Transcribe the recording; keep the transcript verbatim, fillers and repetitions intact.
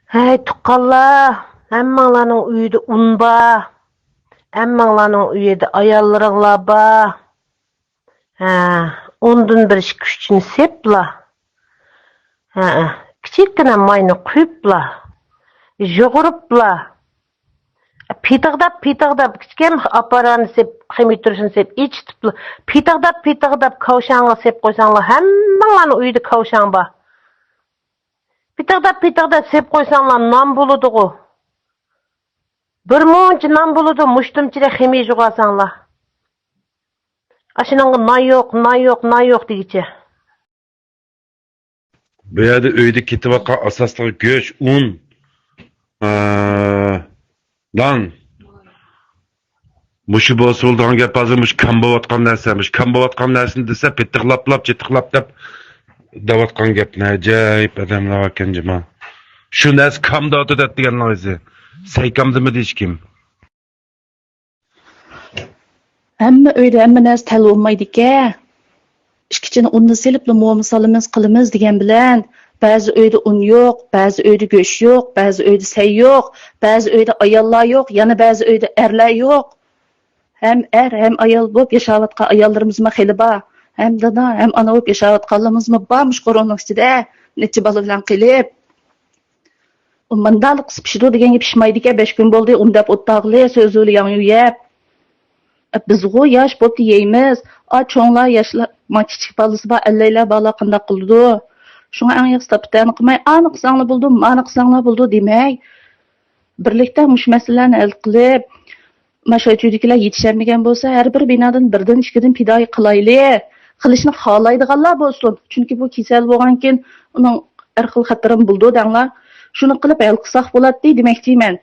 ھەي تۇغقانلار، ھەممىڭلارنىڭ ئۆيىدە ئۇن بار، ھەممىڭلارنىڭ ئۆيىدە ئاياللىرىڭلار بار. ھە، ئۇندىن بىر ئىككى ئۈچنى سېپلا، ھە، كىچىككىنە ماينى قۇيۇپلا، يۇغۇرۇپلا، پىتىغداپ، پىتىغداپ، كىچىككىنە ئاپپارانى سېپ، خېمىر تۇرشىنى سېپ، ئېچىتىپلا، پىتىغداپ، پىتىغداپ كاۋشاڭغا سېپ قويساڭلار، ھەممىڭلارنىڭ ئۆيىدە كاۋشاڭ بار. پىتىغداپ، پىتىغداپ سېپ قويساڭلار، نان بولىدىغۇ. بىر مۇنچە نان بولىدۇ، مۇشتۇمچىدەك خېمىر يۇغارساڭلار. ئاشۇنىڭغا نان يوق، نان يوق، نان يوق دېگۈچە. بۇ يەردە ئۆيدە كېتىۋاتقان ئاساسلىق گۆش، ئۇن، ئە، نان. مۇشۇ بولسا بولىدىغان گەپ، ھازىر مۇشۇ كام بولۇۋاتقان نەرسە، مۇشۇ كام بولۇۋاتقان نەرسىنى دېسە، پىتىقلاپلاپ، چېتىقلاپ دەپ دەۋاتقان گەپنى. ئەجەيىپ ئادەملەر ئىكەن جۇما. شۇ نەرسە كام دەۋاتىدۇ دەپ دېگەننىڭ ئۆزى. سەي كامدىمۇ دېيىشكىن. ھەممە ئۆيدە ھەممە نەرسە تەل بولمايدىكەن. ئىككىچىنى ئۇننى سېلىپلا موما سالىمىز، قىلىمىز دېگەن بىلەن، بەزى ئۆيدە ئۇن يوق، بەزى ئۆيدە گۆش يوق، بەزى ئۆيدە سەي يوق، بەزى ئۆيدە ئاياللار يوق، يەنە بەزى ئۆيدە ئەرلەر يوق. ھەم ئەر، ھەم ئايال بولۇپ ياشاۋاتقان ئاياللىرىمىزمۇ خېلى بار. ھەم دادا، ھەم ئانا بولۇپ ياشاۋاتقانلىرىمىزمۇ بار مۇشۇ قورونىنىڭ ئىچىدە، نەچچە بالا بىلەن قېلىپ. ئۇ مانداق قىلسا پىشىدۇ دېگەنگە پىشمايدىكەن، بەش كۈن بولدى ئۇنداپ ئولتۇرغىلى، سۆزى بىلەن ياڭيۇ يەپ. بىزغۇ ياش بولۇپلا يەيمىز. ئا، چوڭلار، ياشلار، ما كىچىك بالىسى بار ئەللەيلەر بالىلار قانداق قىلىدۇ؟ شۇڭا ئەڭ ياخشىسى تاپا-تەنە قىلماي، ئانى قىلساڭلار بولىدۇ، مانى قىلساڭلار بولىدۇ دېمەي، بىرلىكتە مۇشۇ مەسىلىلەرنى ھەل قىلىپ، مانا شۇ ئۆيدىكىلەر يېتىشەلمىگەن بولسا، ھەر بىر بىنادىن بىردىن، ئىككىدىن پىدائىي قىلايلى. قىلىشنى خالايدىغانلار بولسۇن. چۈنكى بۇ كېسەل بولغانكىن، ئۇنىڭ ھەر خىل خەتىرىمۇ بولىدۇ دەڭلار. شۇنى قىلىپ ھەل قىلساق بولاتتى دېمەكچىمەن.